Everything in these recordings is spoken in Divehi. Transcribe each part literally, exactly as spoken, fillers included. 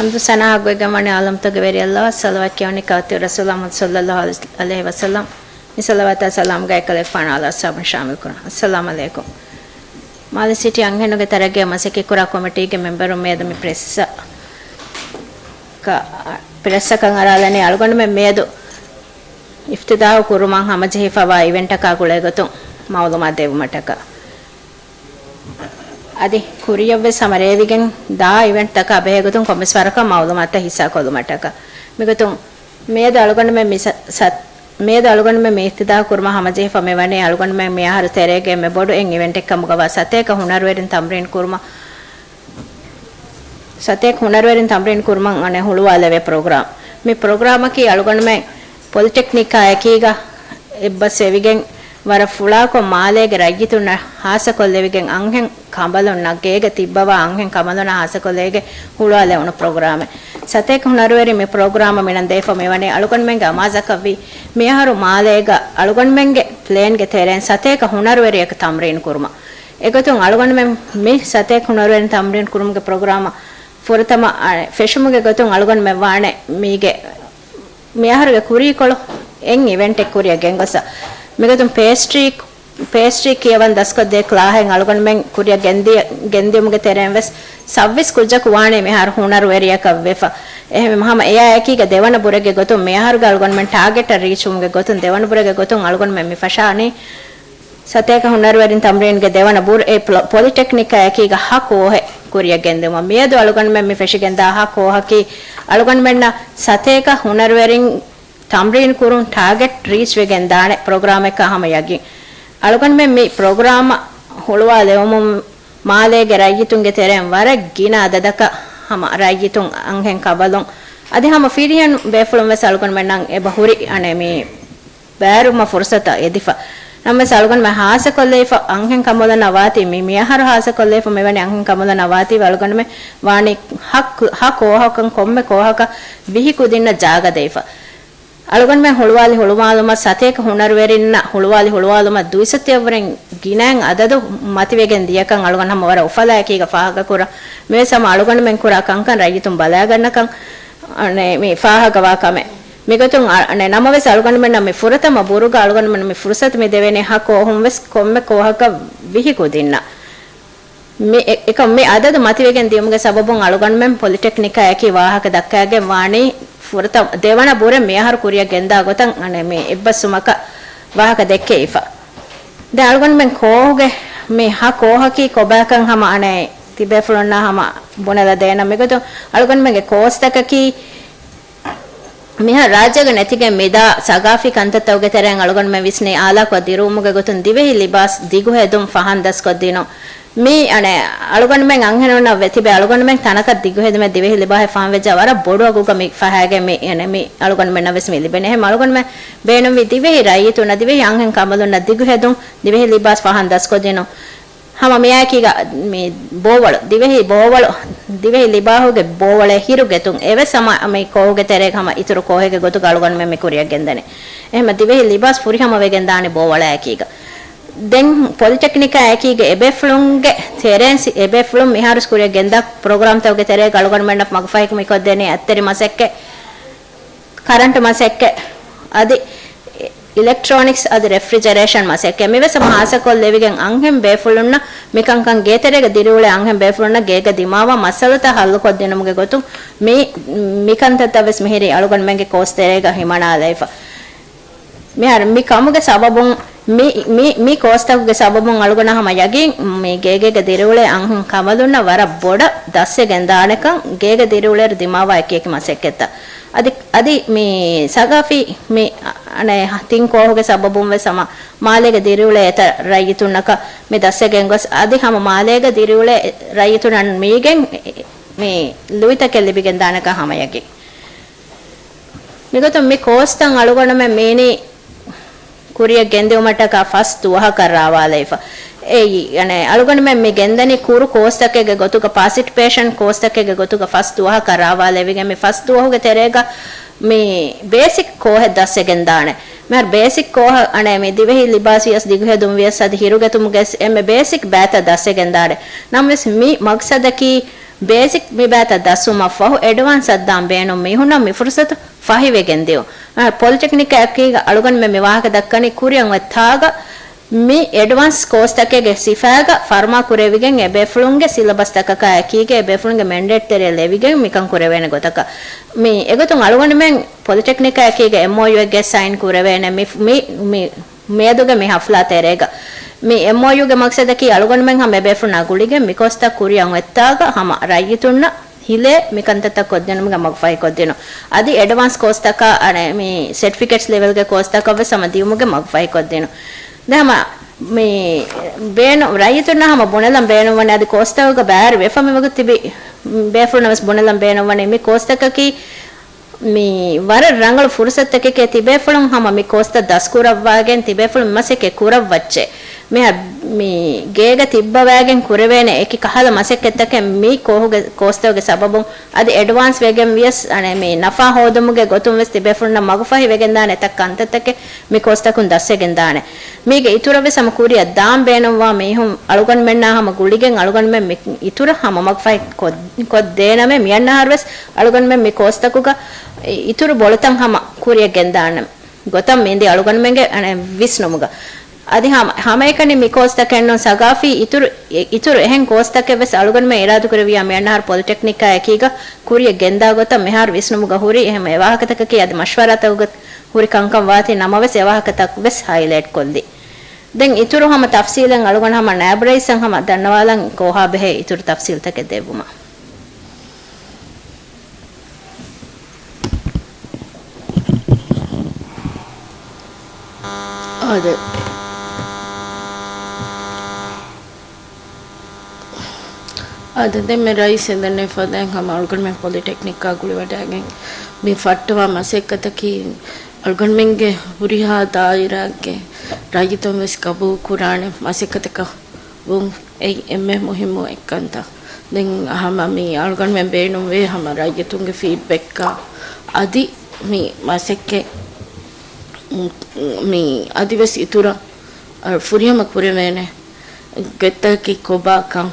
ޙަމްދު ސަނާއަށް ގޮތްގަން ވަނީ ޢާލަމްތަކުގެ ވެރި ﷲ އަށް ޞަލަވާތް ކިޔަވަނީ ކައުތި ރަސޫލާ މުޙައްމަދު ޞައްލައްލާހު ޢަލައިހި ވަސައްލަމް. މި ޞަލަވާތާ ސަލާމްގައި އެކަލޭގެފާނު އާލާ އަޞްޙާބުން ޝާމިލް ކުރަން. އައްސަލާމް ޢަލައިކުމް. މާލެ ސިޓީ އަންހެނުންގެ ތަރައްގީއަށް މަސައްކަތްކުރާ ކޮމިޓީގެ މެމްބަރުން މިއަދު މި ޕްރެސްއަކަށް، ޕްރެސްއަކަށް އަރާލަނީ އަޅުގަނޑުމެން މިއަދު އިފްތިތާޙު ކުރުމަށް ހަމަޖެހިފަވާ އިވެންޓަކާ ގުޅޭގޮތުން މަޢުލޫމާތު ދެއްވުމަށްޓަކާ. އަދި ކުރިޔަށްވެސް ހަމަ ރޭވިގެން ދާ އިވެންޓްތަކާ ބެހޭގޮތުން ކޮންމެސް ވަރަކަށް މަޢުލޫމާތުތައް ހިއްސާކޮށްލުމަށްޓަކާ. މިގޮތުން މިއަދު އަޅުގަނޑުމެން މި ސަ-، ސަ-، މިއަދު އަޅުގަނޑުމެން މި އިފްތިތާޙު ކުރުމަށް ހަމަޖެހިފަ މިވަނީ އަޅުގަނޑުމެން މިއަހަރު ތެރޭގެ އެންމެ ބޮޑު އެއް އިވެންޓެއްކަމުގަވާ ސަތޭކަ ހުނަރުވެރިން ތަމްރީން ކުރުމަށް، ސަތޭކަ ހުނަރުވެރިން ތަމްރީން ކުރުމަށް އަނެއް ހުޅުވާލެވޭ ޕްރޮގްރާމް. މި ޕްރޮގްރާމަކީ އަޅުގަނޑުމެން ޕޮލިޓެކްނިކާ އެކީގަ އެއްބަސްވެވިގެން ވަރަށް ފުޅާކޮށް މާލޭގެ ރައްޔިތުންނަށް ހާއްސަކޮށްލެވިގެން އަންހެން ކަނބަލުންނަށް ގޭގަ ތިއްބަވާ އަންހެން ކަނބަލުންނަށް ހާއްސަކޮށްލެވިގެން ހުޅުވާލެވުނު ޕްރޮގްރާމެއް. ސަތޭކަ ހުނަރުވެރިން މި ޕްރޮގްރާމަށް މިނަން ދެވިފަ މިވަނީ އަޅުގަނޑުމެންގެ އަމާޒަކަށްވީ މިއަހަރު މާލޭގަ އަޅުގަނޑުމެންގެ ޕްލޭންގެ ތެރެއިން ސަތޭކަ ހުނަރުވެރިޔަކު ތަމްރީން ކުރުމަށް. އެގޮތުން އަޅުގަނޑުމެން މި ސަތޭކަ ހުނަރުވެރިން ތަމްރީން ކުރުމުގެ ޕްރޮގްރާމަށް ފުރަތަމަ، އަ، ފެށުމުގެ ގޮތުން އަޅުގަނޑުމެން ވާނެ މީގެ މިއަހަރުގެ ކުރީކޮޅު އެއް އިވެންޓެއް ކުރިއަށް ގެންގޮސް، މިގޮތުން ޕޭސްޓްރީ، ޕޭސްޓްރީ ކިޔަވަން ދަސްކޮށްދޭ ކްލާހެއް އަޅުގަނޑުމެން ކުރިއަށް ގެންދިޔަ-، ގެންދިޔުމުގެ ތެރެއިން ވެސް ސައުވީސް ކުއްޖަކު ވާނީ މިހާރު ހުނަރުވެރިޔަކަށް ވެފަ. އެހެންވީމަ ހަމަ އެއާ އެކީގަ ދެވަނަ ބުރެގެ ގޮތުން މިއަހަރުގެ އަޅުގަނޑުމެން ޓާގެޓަށް ރީޗްވުމުގެ ގޮތުން ދެވަނަ ބުރެގެ ގޮތުން އަޅުގަނޑުމެން މި ފަށާނީ ސަތޭކަ ހުނަރުވެރިން ތަމްރީންގެ ދެވަނަ ބުރު އެ ޕްލޮ-، ޕޮލިޓެކްނިކާ އެކީގަ ހަ ކޯހެއް ކުރިއަށް ގެންދިއުމަށް. މިއަދު އަޅުގަނޑުމެން މި ފެށިގެންދާ ހަ ކޯހަކީ އަޅުގަނޑުމެންނަށް ސަތޭކަ ހުނަރުވެރިން ތަމްރީން ކުރުން ޓާގެޓް ރީޗްވެގެން ދާނެ ޕްރޮގްރާމެއްކަން ހަމަ ޔަގީން. އަޅުގަނޑުމެން މި ޕްރޮގްރާމަށް ހުޅުވާލެވުމުން މާލޭގެ ރައްޔިތުންގެ ތެރެއިން ވަރަށް ގިނަ އަދަދަކަށް ހަމަ ރައްޔިތުން އަންހެން ކަނބަލުން އަދި ހަމަ ފިރިހެން ބޭފުޅުން ވެސް އަޅުގަނޑުމެންނަށް އެބަ ހުރި އަނެއް މި ބޭރުމަށް ފުރުސަތު އެދިފަ. ނަމަވެސް އަޅުގަނޑުމެން ހާއްސަކޮށްލެވިފަ އަންހެން ކަނބަލުންނަށް ވާތީ މި މިއަހަރު ހާއްސަކޮށްލެވިފަ މިވަނީ އަންހެން ކަނބަލުންނަށް ވާތީ އަޅުގަނޑުމެން ވާނީ ހަ ކޯ-، ހަ ކޯހަކަށް ކޮންމެ ކޯހަކަށް ވިހި ކުދިންނަށް ޖާގަ ދެވިފަ. އަޅުގަނޑުމެން ހުޅުވާލި ހުޅުވާލުމަށް ސަތޭކަ ހުނަރުވެރިންނަށް ހުޅުވާލި ހުޅުވާލުމަށް ދުއިސައްތައަށްވުރެ ގިނައިން އަދަދު މަތިވެގެން ދިޔަކަން އަޅުގަނޑު ހަމަ ވަރަށް އުފަލާއެކީގަ ފާހަގަކުރަން. މިވެސް ހަމަ އަޅުގަނޑުމެން ކުރާ ކަންކަން ރައްޔިތުން ބަލާގަންނަކަން އަނެއް މި ފާހަގަވާ ކަމެއް. މިގޮތުން އަ-، އަނެއް ނަމަވެސް އަޅުގަނޑުމެންނަށް މި ފުރަތަމަ ބުރުގަ އަޅުގަނޑުމެންނަށް މި ފުރުސަތު މި ދެވޭނީ ހަ ކޯހުން ވެސް ކޮންމެ ކޯހަކަށް ވިހި ކުދިންނަށް. މި އެ-، އެކަމް މި އަދަދު މަތިވެގެން ދިޔުމުގެ ސަބަބުން އަޅުގަނޑުމެން ޕޮލިޓެކްނިކާއެކީ ވާހަކަ ދައްކައިގެން ވާނީ ފުރަތަ-، ދެވަނަ ބުރެއް މިއަހަރު ކުރިއަށް ގެންދާ ގޮތަށް އަނެއް މި އެއްބަސްވުމަކަށް ވާހަކަ ދެއްކެވިފަ. ދެން އަޅުގަނޑުމެން ކޯހުގެ މި ހަ ކޯހަކީ ކޮބާކަން ހަމަ އަނެއް ތިބޭފުޅުންނާ ހަމަ ބުނެލަދޭނަން. މިގޮތުން އަޅުގަނޑުމެންގެ ކޯސްތަކަކީ މިހާ ރާއްޖޭގަ ނެތިގެން މިދާ ސަގާފީ ކަންތައްތަކުގެ ތެރެއިން އަޅުގަނޑުމެން ވިސްނީ އާލާކޮށް ދިރުވުމުގެ ގޮތުން ދިވެހި ލިބާސް ދިގުހެދުން ފަހަން ދަސްކޮށްދިނުން. މި އަނެއް އަޅުގަނޑުމެން އަންހެނުންނަށް ވެ ތިބެ އަޅުގަނޑުމެން ތަނަކަށް ދިގުހެދުމެއް ދިވެހި ލިބާހެއް ފަހަން ވެއްޖާ ވަރަށް ބޮޑު އަގުގަ މި ފަހައިގެން މި އަނެއް މި އަޅުގަނޑުމެންނަށް ވެސް މި ލިބެނީ. އެހެން އަޅުގަނޑުމެން ބޭނުންވީ ދިވެހި ރައްޔިތުންނަށް ދިވެހި އަންހެން ކަނބަލުންނަށް ދިގުހެދުން ދިވެހި ލިބާސް ފަހަން ދަސްކޮށްދިނުން. ހަމަ މިއާއެކީގަ މި ބޯވަޅު، ދިވެހި ބޯވަޅު، ދިވެހި ލިބާހުގެ ބޯވަޅެއް ހިރުގެތުން އެވެސް ހަމަ މި ކޯހުގެ ތެރޭގަ ހަމަ އިތުރު ކޯހެއްގެ ގޮތުގަ އަޅުގަނޑުމެން މި ކުރިއަށް ގެންދަނީ. އެހެމަ ދިވެހި ލިބާސް ފުރިހަމަ ވެގެން ދާނެ ބޯވަޅާއެކީގަ. ދެން ޕޮލިޓެކްނިކާ އެކީގެ އެބޭފުޅުންގެ ތެރޭން ސި-، އެބޭފުޅުން މިހާރުސް ކުރިއަށް ގެންދާ ޕްރޮގްރާމްތަކުގެ ތެރޭގަ އަޅުގަނޑުމެންނަށް މަގުފަހިކަމު ކޮށްދޭނީ އަތްތެރި މަސައްކަތް، ކަރަންޓް މަސައްކަތް، އަދި އިލެކްޓްރޯނިކްސް އަދި ރެފްރިޖަރޭޝަން މަސައްކަތް. މިވެސް ހަމަ ހާއްސަކޮށްލެވިގެން އަންހެން ބޭފުޅުންނަށް މިކަންކަން ގޭތެރޭގަ ދިރިއުޅޭ އަންހެން ބޭފުޅުންނަށް ގޭގަ ދިމާވާ މައްސަލަތައް ހައްލުކޮށްދިނުމުގެ ގޮތުން މި، މިކަންތައްތައް ވެސް މިހިރީ އަޅުގަނޑުމެންގެ ކޯސް ތެރޭގަ ހިމަނާލައިފަ. މިހާރު މި ކަމުގެ ސަބަބުން، މި، މި، މި ކޯސްތަކުގެ ސަބަބުން އަޅުގަނޑަށް ހަމަ ޔަގީން މި ގޭގޭގަ ދިރިއުޅޭ އަންހެން ކަނބަލުންނަށް ވަރަށް ބޮޑަށް ދަސްވެގެން ދާނެކަން، ގޭގަ ދިރިއުޅޭއިރު ދިމާވާ އެކިއެކި މަސައްކަތްތައް. އަދި، އަދި މި ސަގާފީ މި، އަނެއް، ތިން ކޯހުގެ ސަބަބުން ވެސް ހަމަ މާލޭގަ ދިރިއުޅޭ އެތައް ރައްޔިތުންނަކަށް މި ދަސްވެގެން ގޮސް، އަދި ހަމަ މާލޭގަ ދިރިއުޅޭ ރައްޔިތުންނަށް މީގެން މި ލުއިތަކެއް ލިބިގެން ދާނެކަން ހަމަ ޔަގީން. މިގޮތުން މި ކޯސްތައް އަޅުގަނޑުމެން މީނީ ކުރިއަށް ގެންދިއުމަށްޓަކާ ފަސް ދުވަހަކަށް ރާވާލައިފަ. އެއީ، އަނެއް، އަޅުގަނޑުމެން މި ގެންދަނީ ކުރު ކޯސްތަކެއްގެ ގޮތުގަ، ޕާސިޓް ޕޭޝަންޓް ކޯސްތަކެއްގެ ގޮތުގަ ފަސް ދުވަހަކަށް ރާވާލެވިގެން މި ފަސް ދުވަހުގެ ތެރޭގަ މި ބޭސިކް ކޯހެއް ދަސްވެގެން ދާނެ. މިހާރު ބޭސިކް ކޯހަށް އަނެއް މި ދިވެހި ލިބާސް ވިޔަސް ދިގުހެދުން ވިޔަސް އަދި ހިރުގެތުމުގެ އެންމެ ބޭސިކް ބައިތައް ދަސްވެގެން ދާނެ. ނަމަވެސް މި މަގްސަދަކީ ބޭސިކް މި ބައިތައް ދަސްވުމަށްފަހު އެޑްވާންސް އަށް ދާން ބޭނުން މީހުންނަށް މި ފުރުސަތު ފަހިވެގެން ދިޔުން. އަ، ޕޮލިޓެކްނިކާއެކީގަ އަޅުގަނޑުމެން މި ވާހަކަ ދައްކަނީ ކުރިއަށް އޮތް ތާގަ މި އެޑްވާންސް ކޯސްތަކެއްގެ ސިފައިގަ ފަރުމާ ކުރެވިގެން އެބޭފުޅުންގެ ސިލަބަސްތަކަކާއެކީގަ އެބޭފުޅުންގެ މެންޑޭޓް ތެރެއަށް ލެވިގެން މިކަން ކުރެވޭނެ ގޮތަކަށް. މި އެގޮތުން އަޅުގަނޑުމެން ޕޮލިޓެކްނިކާއެކީގަ އެމްއޯޔޫއެއްގެ ސައިން ކުރެވޭނެ މި، މި، މި މިއަދުގެ މި ހަފްލާ ތެރޭގަ. މި އެމްއޯޔޫގެ މަގްސަދަކީ އަޅުގަނޑުމެން ހަމަ އެބޭފުޅުންނާ ގުޅިގެން މި ކޯސްތައް ކުރިއަށް އޮތްތާގަ ހަމަ ރައްޔިތުންނަށް ހިލޭ މި ކަންތައްތައް ކޮށްދިނުމުގެ މަގުފަހިކޮށްދިނުން. އަދި އެޑްވާންސް ކޯސްތަކާ އަނެއް މި ސެޓްފިކެޓްސް ލެވެލްގެ ކޯސްތަކަށްވެސް ހަމަ ދިޔުމުގެ މަގުފަހިކޮށްދިނުން. ދެން ހަމަ މި ބޭނު-، ރައްޔިތުންނަށް ހަމަ ބުނެލަން ބޭނުންވަނީ އަދި ކޯސްތަކުގަ ބައިވެރި ވެފަ މިވަގުތު ތިބި ބޭފުޅުންނަށް ވެސް ބުނެލަން ބޭނުންވަނީ މި ކޯސްތަކަކީ މި ވަރަށް ރަނގަޅު ފުރުސަތުތަކެކޭ ތިބޭފުޅުން ހަމަ މި ކޯސްތައް ދަސްކުރައްވާގެން ތިބޭފުޅުން މަސައްކަތް ކުރައްވައްޗޭ. މިހާ މި ގޭގަ ތިއްބަވާގެން ކުރެވޭނެ އެކި ކަހަލަ މަސައްކަތްތަކެއް މި ކޯހުގެ ކޯސްތަކުގެ ސަބަބުން އަދި އެޑްވާންސް ވެގެން ވިޔަސް އަނެއް މި ނަފާ ހޯދުމުގެ ގޮތުން ވެސް ތިބޭފުޅުންނަށް މަގުފަހި ވެގެންދާނެ އެތައް ކަންތައްތަކެއް މި ކޯސްތަކުން ދަސްވެގެންދާނެ. މީގެ އިތުރަށް ވެސް ހަމަ ކުރިއަށް ދާން ބޭނުންވާ މީހުން އަޅުގަނޑުމެންނާ ހަމަ ގުޅިގެން އަޅުގަނޑުމެން މި އިތުރަށް ހަމަ މަގުފަހި ކޮށް-، ކޮށްދޭނަމޭ. މިއަންނަ އަހަރު ވެސް އަޅުގަނޑުމެން މި ކޯސްތަކުގަ އި-، އިތުރު ބޮލުތައް ހަމަ ކުރިއަށް ގެންދާނެ ގޮތަށް މި އިނދީ އަޅުގަނޑުމެންގެ އަނެއް ވިސްނުމުގަ. އަދި ހަމަ، ހަމައެކަނި މި ކޯސްތަކެއް ނޫން ސަގާފީ އިތުރު، އި-، އިތުރު އެހެން ކޯސްތަކެއް ވެސް އަޅުގަނޑުމެން އިރާދަކުރެއްވިޔާ މިއަންނަ އަހަރު ޕޮލިޓެކްނިކާއެކީގަ ކުރިއަށް ގެންދާ ގޮތަށް މިހާރު ވިސްނުމުގަ ހުރި އެހެން އެވާހަކަތަކަކީ އަދި މަޝްވަރާތަކުގަ ހުރި ކަންކަން ވާތީ ނަމަވެސް އެވާހަކަތައް ވެސް ހައިލައިޓް ކޮށްލި. ދެން އިތުރު ހަމަ ތަފްސީލެއް އަޅުގަނޑު ހަމަ ނާއިބު ރައީސަށް ހަމަ ދަންނަވާލަން ކޯހާ ބެހޭ އިތުރު ތަފްސީލްތަކެއް ދެއްވުމަށް. އާދެ. އާދެ، ދެންމެ ރައީސް އެދެންނެވި ފަދައިން ހަމަ އަޅުގަނޑުމެން ޕޮލިޓެކްނިކާ ގުޅިވަޑައިގެން މި ފައްޓަވާ މަސައްކަތަކީ އަޅުގަނޑުމެންގެ ހުރިހާ ދާއިރާއެއްގެ ރައްޔިތުން ވެސް ގަބޫލު ކުރާނެ މަސައްކަތަކަށް ވުން އެއީ އެންމެ މުހިއްމު އެއްކަންތައް. ދެން ހަމަ މި އަޅުގަނޑުމެން ބޭނުންވޭ ހަމަ ރައްޔިތުންގެ ފީޑްބެކްގަ އަދި މި މަސައްކަތް މި އަދިވެސް އިތުރަށް ފުރިހަމަ ކުރެވޭނެ ގޮތްތަކަކީ ކޮބާކަން.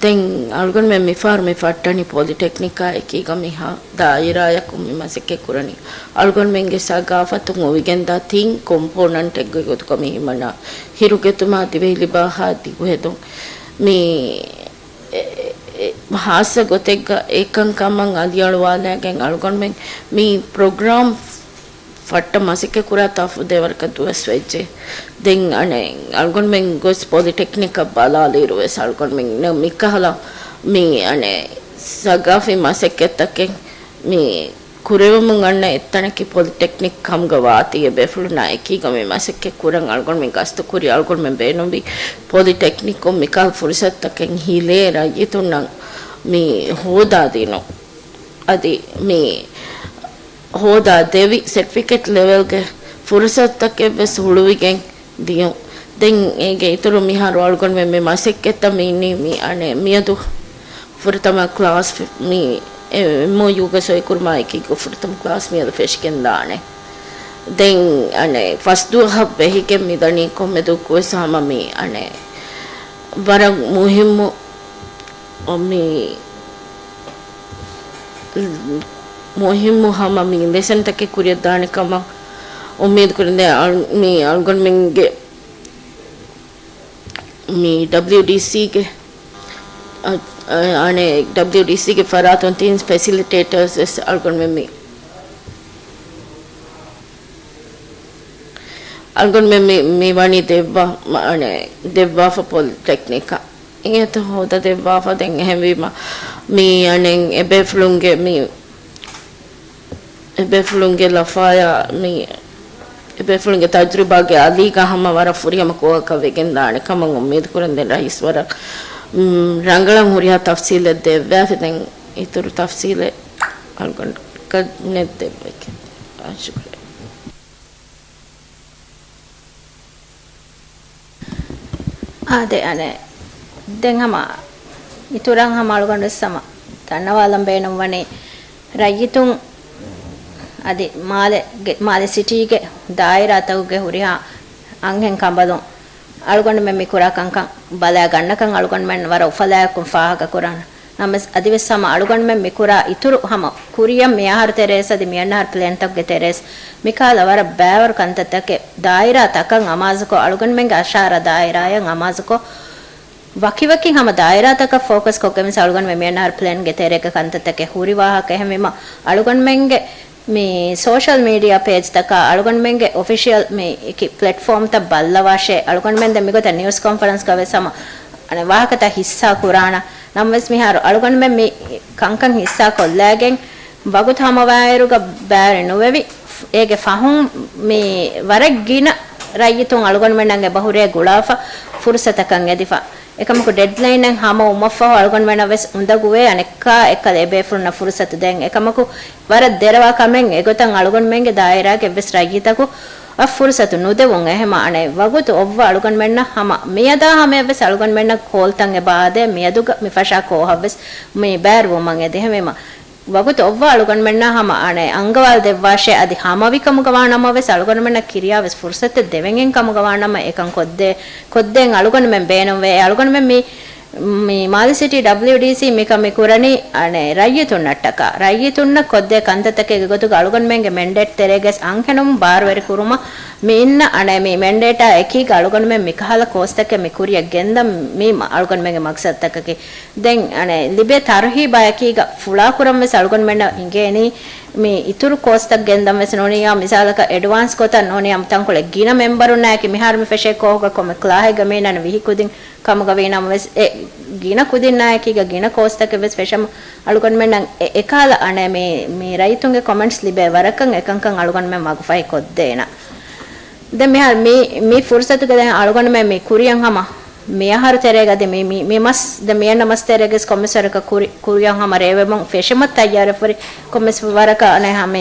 ދެން އަޅުގަނޑުމެން މިފަހަރު މި ފައްޓަނީ ޕޮލިޓެކްނިކާ އެކީގަ މިހާ ދާއިރާއަކުން މި މަސައްކަތް ކުރަނީ. އަޅުގަނޑުމެންގެ ސަގާފަތުން އޮވިގެންދާ ތިން ކޮމްޕޯނަންޓެއްގެ ގޮތުގަ މި ހިމަނާ. ހިރުގަތުމާ ދިވެހި ލިބާހާ ދިގުހެދުން. މި އެ، އެ، ހާއްސަ ގޮތެއްގަ އެކަންކަމަށް އަލިއަޅުވާލައިގެން އަޅުގަނޑުމެން މި ޕްރޮގްރާމް ފައްޓަ މަސައްކަތް ކުރާ ތާފު ދެވަރަކަށް ދުވަސް ވެއްޖެ. ދެން އަނެއް އަޅުގަނޑުމެން ގޮސް ޕޮލިޓެކްނިކަށް ބަލާލިއިރު ވެސް އަޅުގަނޑުމެން މިކަހަލަ މި އަނެއް ސަގާފީ މަސައްކަތްތަކެއް މި ކުރެވެމުން އަންނަ އެއްތަނަކީ ޕޮލިޓެކްނިކް ކަމުގަ ވާތީ އެބޭފުޅުންނާ އެކީގަ މި މަސައްކަތް ކުރަން އަޅުގަނޑުމެން ގަސްތު ކުރި އަޅުގަނޑުމެން ބޭނުންވި ޕޮލިޓެކްނިކުން މިކަހަލަ ފުރުސަތުތަކެއް ހިލޭ ރައްޔިތުންނަށް މި ހޯދާދިނުން. އަދި މި ހޯދާ ދެވި ސެޓްފިކެޓް ލެވެލްގެ ފުރުސަތުތަކެއް ވެސް ހުޅުވިގެން ދިޔުން. ދެން އޭގެ އިތުރު މިހާރު އަޅުގަނޑުމެން މި މަސައްކަތްތައް މި އިންނީ މި އަނެއް މިއަދު ފުރަތަމަ ކްލާސް ފި-، މި އެމްއޯޔޫގަ ސޮއިކުރުމާ އެކީގަ ފުރަތަމަ ކްލާސް މިއަދު ފެށިގެންދާނެ. ދެން އަނެއް ފަސްދުވަހަށް ބެހިގެން މިދަނީ ކޮންމެ ދުވަހަކު ވެސް ހަމަ މި އަނެއް ވަރަށް މުހިއްމު މި މުހިއްމު ހަމަ މި ލެސަންތަކެއް ކުރިއަށްދާނެ ކަމަށް އުއްމީދު ކުރަން. ދެން އަޅު-، މި އަޅުގަނޑުމެންގެ މި ޑަބްލިއުޑީސީގެ، އަ-، އަ-، އަނެއް ޑަބްލިއުޑީސީގެ ފަރާތުން ތިން ފެސިލިޓޭޓަރސް ވެސް އަޅުގަނޑުމެން މި، އަޅުގަނޑުމެން މި، މި ވަނީ ދެއްވާ، މަ-، އަނެއް ދެއްވާފަ ޕޮލިޓެކްނިކަށް. އިނގޭތޯ ހޯދާ ދެއްވާފަ. ދެން އެހެންވީމަ، މި އަނެއް އެބޭފުޅުންގެ މި، އެބޭފުޅުންގެ ލަފާޔާ މި، އެބޭފުޅުންގެ ތަޖުރިބާގެ އަލީގަ ހަމަ ވަރަށް ފުރިހަމަ ކޯހަކަށް ވެގެންދާނެ ކަމަށް އުއްމީދު ކުރަން. ދެން ރައީސް ވަރަށް، މް، ރަނގަޅަށް ހުރިހާ ތަފްސީލެއް ދެއްވާފި. ދެން އިތުރު ތަފްސީލެއް އަޅުގަނޑަކަށް ދެއްވެގެން. ޝުކުރިއްޔާ. އާދެ، އަނެއް، ދެން ހަމަ އިތުރަށް ހަމަ އަޅުގަނޑު ވެސް ހަމަ ދަންނަވާލަން ބޭނުންވަނީ، ރައްޔިތުން އަދި މާލެ، މާލެ ސިޓީގެ ދާއިރާތަކުގެ ހުރިހާ އަންހެން ކަނބަލުން އަޅުގަނޑުމެން މި ކުރާ ކަންކަން ބަލާ ގަންނަކަން އަޅުގަނޑުމެން ވަރަށް އުފަލާއެކުން ފާހަގަ ކުރަން. ނަމަވެސް އަދިވެސް ހަމަ އަޅުގަނޑުމެން މިކުރާ އިތުރު ހަމަ ކުރިޔަށް މިއަހަރު ތެރޭސް އަދި މިއަންނަ އަހަރު ޕްލޭންތަކުގެ ތެރޭސް މިކަހަލަ ވަރަށް ބައިވަރު ކަންތައްތަކެއް ދާއިރާ ތަކަށް އަމާޒުކޮށް، އަޅުގަނޑުމެންގެ އަށާރަ ދާއިރާއަށް އަމާޒުކޮށް، ވަކިވަކި ހަމަ ދާއިރާތަކަށް ފޯކަސް ކޮށްގެން ވެސް އަޅުގަނޑުމެން މިއަންނަ އަހަރު ޕްލޭންގެ ތެރޭގަ ކަންތައްތަކެއް ހުރި ވާހަކަ. އެހެންވީމަ، އަޅުގަނޑުމެންގެ މި ސޯޝަލް މީޑިއާ ޕޭޖްތަކާ، އަޅުގަނޑުމެންގެ އޮފިޝިއަލް މި އެކި ޕްލެޓްފޯމްތައް ބައްލަވާށޭ، އަޅުގަނޑުމެން ދެން މިގޮތަށް ނިއުސް ކޮންފަރެންސްގަ ވެސް ހަމަ އަނެއް ވާހަކަތައް ހިއްސާ ކުރާނަ. ނަމަވެސް މިހާރު އަޅުގަނޑުމެން މި ކަންކަން ހިއްސާ ކޮށްލައިގެން ވަގުތު ހަމަވާއިރުގަ ބާރެއް ނުވެވި، އޭގެ ފަހުން މި ވަރަށް ގިނަ ރައްޔިތުން އަޅުގަނޑުމެންނަށް އެބަހުރޭ ގުޅާފަ ފުރުސަތަކަށް އެދިފަ. އެކަމަކު ޑެޑްލައިނެއް ހަމަ ވުމަށްފަހު އަޅުގަނޑުމެންނަށް ވެސް އުނދަގޫވޭ އަނެއްކާ އެއްކަލަ އެބޭފުޅުންނަށް ފުރުސަތު ދޭން. އެކަމަކު ވަރަށް ދެރަވާ ކަމެއް އެގޮތަށް އަޅުގަނޑުމެންގެ ދާއިރާގެ އެއްވެސް ރައްޔިތަކު އަށް ފުރުސަތު ނުދެވުން. އެހެމަ އަނެއް ވަގުތު އޮއްވަ އަޅުގަނޑުމެންނަށް ހަމަ މިއަދާ ހަމަޔަށްވެސް އަޅުގަނޑުމެންނަށް ކޯލްތައް އެބަ އާދޭ، މިއަދުގަ މި ފަށާ ކޯހަށްވެސް މި ބައިވެރިވުމަށް އެދި. އެހެމަ ވަގުތު އޮއްވާ އަޅުގަނޑުމެންނާ ހަމަ އަނެއް އަންގަވާލަ ދެއްވާށޭ. އަދި ހަމަވިކަމުގަ ވާނަމަވެސް އަޅުގަނޑުމެންނަށް ކިރިޔާވެސް ފުރުސަތެއް ދެވެން ކަމުގަ ވާނަމަ އެކަން ކޮށްދޭ، ކޮށްދޭން އަޅުގަނޑުމެން ބޭނުންވޭ. އެ އަޅުގަނޑުމެން މި، މި މާލެ ސިޓީ ޑަބްލިއުޑީސީ މިކަން މި ކުރަނީ އަނެއް ރައްޔިތުންނަށްޓަކާ، ރައްޔިތުންނަށް ކޮށްދޭ ކަންތައްތަކެއްގެ ގޮތުގަ އަޅުގަނޑުމެންގެ މެންޑޭޓް ތެރޭގަސް އަންހެނުން ބާރުވެރި ކުރުމަށް މި އިންނަ އަނެއް މި މެންޑޭޓާ އެކީގަ އަޅުގަނޑުމެން މިކަހަލަ ކޯސްތަކެއް މި ކުރިޔަށް ގެންދަން މީ މަ-، އަޅުގަނޑުމެންގެ މަގްސަދުތަކަކީ. ދެން އަނެއް ލިބޭ ތަރުހީބާއެކީގަ ފުޅާކުރަން ވެސް އަޅުގަނޑުމެންނަށް އިނގޭނީ މި އިތުރު ކޯސްތައް ގެންދަން ވެސް ނޫނިއްޔާ، މިސާލަކަށް އެޑްވާންސް ގޮތަށް ނޫނިއްޔާ، ތަންކޮޅެއް ގިނަ މެމްބަރުންނާއެކީ މިހާރު މި ފެށޭ ކޯހުގަ ކޮންމެ ކްލާހެއްގަ މީނަން ވިހި ކުދިން ކަމުގަ ވީނަމަވެސް، އެ ގިނަ ކުދިންނާއެކީގަ ގިނަ ކޯސްތަކެއް ވެސް ފެށަމު އަޅުގަނޑުމެންނަށް އެ، އެކާލަ އަނެއް މި، މި ރައްޔިތުންގެ ކޮމެންޓްސް ލިބޭ ވަރަކަށް އެކަންކަން އަޅުގަނޑުމެން ވަގުފަހި ކޮށްދޭނަ. ދެން މިހާރު މި، މި ފުރުސަތުގަ ދެން އަޅުގަނޑުމެން މި ކުރިޔަށް ހަމަ މި އަހަރު ތެރޭގަ އަދި މި، މި، މި މަސް، ދެން މި އަންނަ މަސް ތެރޭގަސް ކޮންމެސް ވަރަކަށް ކުރި، ކުރިޔަށް ހަމަ ރޭވެމުން ފެށުމަށް ތައްޔާރުވެފަ ހުރި ކޮންމެސް ވަރަކަށް އަނެއް ހަމަ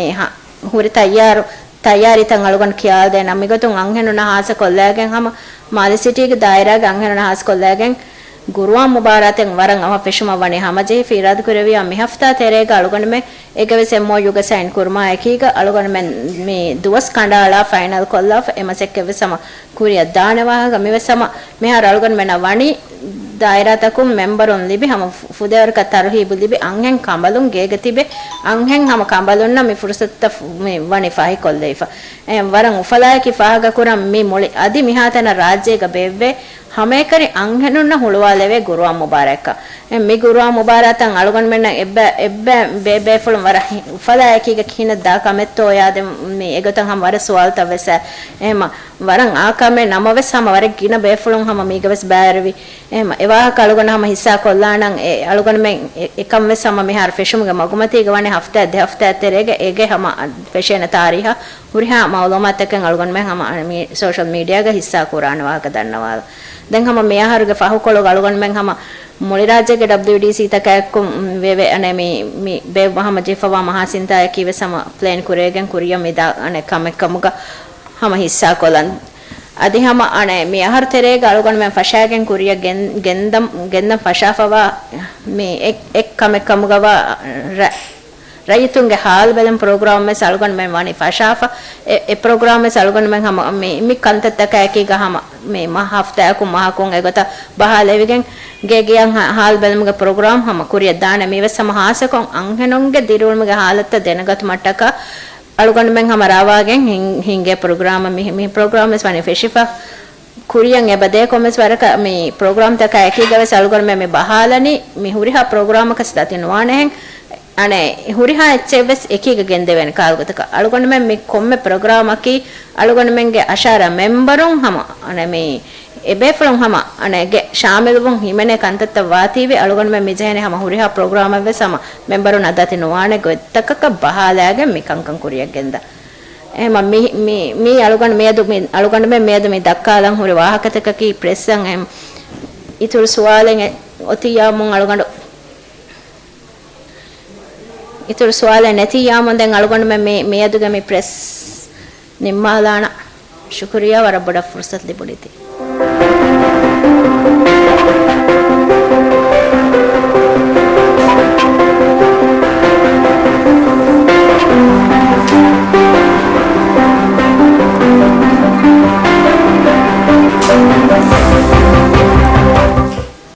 ހުރި ތައްޔާރު، ތައްޔާރީތައް އަޅުގަނޑު ކިޔާލަދޭނަ. މިގޮތުން އަންހެނުންނަށް ހާއްސަ ކޮށްލައިގެން ހަމަ މާލެ ސިޓީގެ ދާއިރާގެ އަންހެނުންނަށް ހާއްސަ ކޮށްލައިގެން ގުރުއާން މުބާރާތެއް ވަރަށް އަމަ ފެށުމަށް ވަނީ ހަމަޖެހިފަ އިރާދަކުރެއްވިޔާ މި ހަފްތާ ތެރޭގަ އަޅުގަނޑުމެން އޭގެވެސް އެމްއޯޔޫގަ ސައިން ކުރުމާ އެކީގަ އަޅުގަނޑުމެން މި ދުވަސް ކަނޑައަޅާ ފައިނަލް ކޮށްލާފަ އެ މަސައްކަތްވެސް ހަމަ ކުރިއަށް ދާނެ ވާހަކަ. މިވެސް ހަމަ މިހާރު އަޅުގަނޑުމެންނަށް ވަނީ ދާއިރާތަކުން މެމްބަރުން ލިބި ހަމަ ފު-، ފުދޭވަރަކަށް ތަރުހީބު ލިބި އަންހެން ކަނބަލުން ގޭގަ ތިބެ އަންހެން ހަމަ ކަނބަލުންނަށް މި ފުރުސަތުތައް ފު-، މި ވަނީ ފަހިކޮށްލައިފަ. އެ ވަރަށް އުފަލާއެކީ ފާހަގަކުރަން މި މުޅި އަދި މިހާތަނަށް ރާއްޖޭގަ ބޭއްވޭ ހަމައެކަނި އަންހެނުންނަށް ހުޅުވާލެވޭ ގުރުއާން މުބާރާތްކަން. އެ މި ގުރުއާން މުބާރާތަށް އަޅުގަނޑުމެންނަށް އެއްބަ-، އެއްބަ-، ބޭބޭފުޅުން ވަރަށް ހި-، އުފަލާއެކީގަ ކިހިނެއް ދާ ކަމެއްތޯ ޔާދެ މި އެގޮތަށް ހަމަ ވަރަށް ސުވާލުތައް ވެސް އެ-، އެހެމަ ވަރަށް އާ ކަމެއް ނަމަވެސް ހަމަ ވަރަށް ގިނަ ބޭފުޅުން ހަމަ މީގަވެސް ބައިވެރިވި. އެހެމަ އެ ވާހަކަ އަޅުގަނޑު ހަމަ ހިއްސާ ކޮށްލާނަން އެ އަޅުގަނޑުމެން އެ-، އެކަން ވެސް ހަމަ މިހާރު ފެށުމުގެ މަގުމަތީގަ ވަނީ ހަފްތާ ދެ ހަފްތާ ތެރޭގަ އޭގެ ހަމަ ފެށޭނެ ތާރީހަށް ހުރިހާ މައުލޫމާތަކެއް އަޅުގަނޑުމެން ހަމަ މި ސޯޝަލް މީޑިއާގަ ހިއްސާ ކުރާނެ ވާހަކަ ދަންނަވާލަ. ދެން ހަމަ މި އަހަރުގެ ފަހުކޮޅުގަ އަޅުގަނޑުމެން ހަމަ މުޅި ރާއްޖޭގެ ޑަބްލިއުޑީސީތަކާއެކު ވެވެ އަނެ މި، މި ބޭއްވާ ހަމަ ޖެހިފަވާ މަހާސިންތާއެކީ ވެސް ހަމަ ޕްލޭން ކުރެވިގެން ކުރިޔަށް މި ދާ އަނެ ކަމެއް ކަމުގަ ހަމަ ހިއްސާ ކޮށްލަން. އަދި ހަމަ އަނެ މި އަހަރު ތެރޭގަ އަޅުގަނޑުމެން ފަށާގެން ކުރިޔަށް ގެން، ގެންދަން، ގެންދަން ފަށާފަވާ މި އެއް، އެއް ކަމެއް ކަމުގަވާ ރަ-، ރައްޔިތުންގެ ހާލު ބެލުން ޕްރޮގްރާމް ވެސް އަޅުގަނޑުމެން ވަނީ ފަށާފަ. އެ، އެ ޕްރޮގްރާމް ވެސް އަޅުގަނޑުމެން ހަމަ މި، މި ކަންތައްތަކާއެކީގަ ހަމަ މި މަ-، ހަފްތާއަކުން މަހަކުން އެގޮތަށް ބަހާލެވިގެން ގޭގެއަށް ހާ-، ހާލު ބެލުމުގެ ޕްރޮގްރާމް ހަމަ ކުރިޔަށް ދާނެ. މިވެސް ހަމަ ހާއްސަކޮށް އަންހެނުންގެ ދިރިއުޅުމުގެ ހާލަތްތައް ދެނެގަތުމަށްޓަކާ އަޅުގަނޑުމެން ހަމަ ރާވާގެން ހިން-، ހިންގޭ ޕްރޮގްރާމަށް މި، މި ޕްރޮގްރާމް ވެސް ވަނީ ފެށިފަ. ކުރިޔަށް އެބަދޭ ކޮންމެސް ވަރަކަށް މި ޕްރޮގްރާމްތަކާ އެކީގަ ވެސް އަޅުގަނޑުމެން މި ބަހާލަނީ މި ހުރިހާ ޕްރޮގްރާމަކަސް ދަތި ނުވާނެހެން. އަނެ ހުރިހާ އެއްޗެއް ވެސް އެކީގަ ގެންދެވޭނެ ކާލްގޮތަކަށް. އަޅުގަނޑުމެން މި ކޮންމެ ޕްރޮގްރާމަކީ އަޅުގަނޑުމެންގެ އަށާރަ މެމްބަރުން ހަމަ އަނެ މި އެބޭފުޅުން ހަމަ އަނެ ގެ ޝާމިލުވުން ހިމެނޭ ކަންތައްތައް ވާތީވެ އަޅުގަނޑުމެން މި ޖެހޭނެ ހަމަ ހުރިހާ ޕްރޮގްރާމެއް ވެސް ހަމަ މެމްބަރުންނަށް ދަތި ނުވާނެ ގޮތްތަކަކަށް ބަހާލައިގެން މި ކަންކަން ކުރިޔަށް ގެންދަން. އެހެމަ މި، މި، މީ އަޅުގަނޑު މިއަދު މި، އަޅުގަނޑުމެން މިއަދު މި ދައްކާލަން ހުރި ވާހަކަތަކަކީ ޕްރެސްއަށް އެހެމަ އިތުރު ސުވާލެއް އެ-، އޮތިއްޔާމުން އަޅުގަނޑު، އިތުރު ސުވާލެއް ނެތިއްޔާމުން ދެން އަޅުގަނޑުމެން މި، މިއަދުގެ މި ޕްރެސް ނިންމާލާނަ. ޝުކުރިއްޔާ ވަރަށް ބޮޑަށް ފުރުސަތު ލިބުނީތީ.